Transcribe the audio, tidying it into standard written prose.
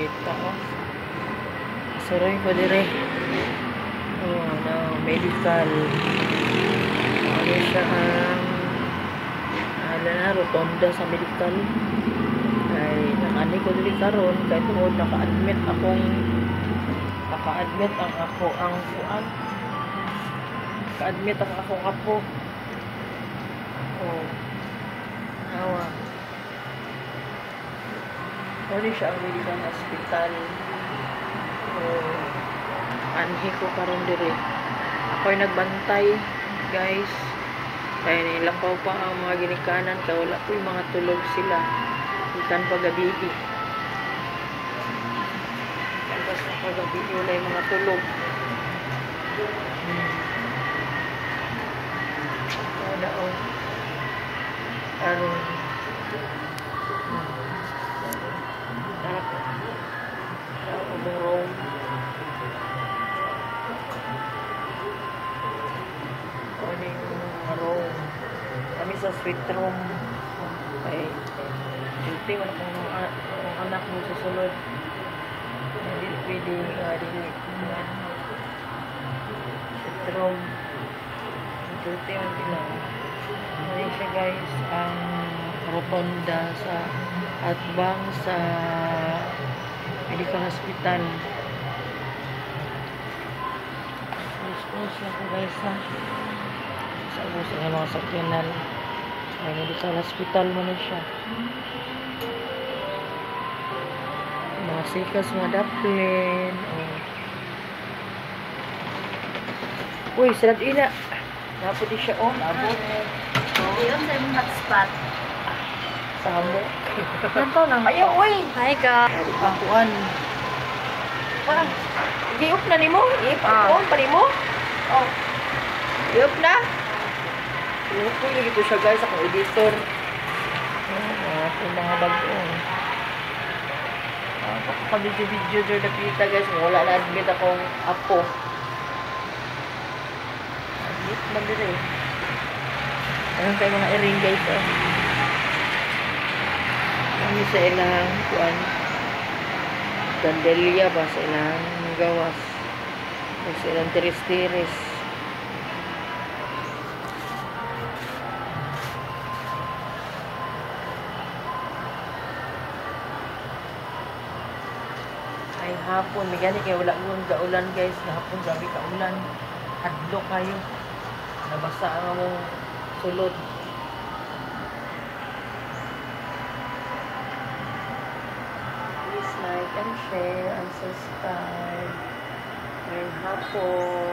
Dapita oh. Suroy ko dire. Oh, no, medical. Ano siya ang ala na, rotonda sa medical. Ay, nakani ko diri karon kay tungod naka-admit ang ako ang kuan. Naka-admit ang akong apo. Oh. Awa. Ano siya ang medical hospital. Oh. Anhi ko karon diri. Ako'y nagbantay, guys. Kaya nilakaw pa ang mga ginikanan kay wala po'y mga tulog sila. Ikan pa gabi. Ikan pa sa kagabi wala yung mga tulog. Wala oh. Aron. Tara ko. Umurong. Ano yung mga room. Kami sa suite room. Ay, duty wala kong mga anak mo susunod. Hindi pwede dili. Suite room. Duty man sila. Ano siya guys, ang rotonda sa atbang sa medical hospital. Close lang ko guys ha. Sa ubos ang mga sakyanan. Ay, medical hospital mo na siya. Mga sikas, mga daplin. Oh. Uy, sarap ina. Napot siya oh. Napot. Ayun sa imong hotspot. Samo. Nanto lang. Ayaw, uy! Hi ka. Ang kuan. Parang, i-off na nimo? I-off Ah. pa nimo? Oh. I-off na? I-off ko lagi to siya guys, akong editor. Oh, akong mga bago. Ah, pagka-video-video dyan napita guys. Wala na admit akong apo. Admit man din eh. Ayun kayo mga iring guys oh. Kami sa ilang kuan. Gandelia ba sa ilang gawas. O sa ilang tiris-tiris. Ay hapon, may gani kay wala gun kaulan guys. Hapon grabe kaulan. Hadlok kayo. Nabasa ang among sulod. Please like and share and subscribe. Ngayong hapon.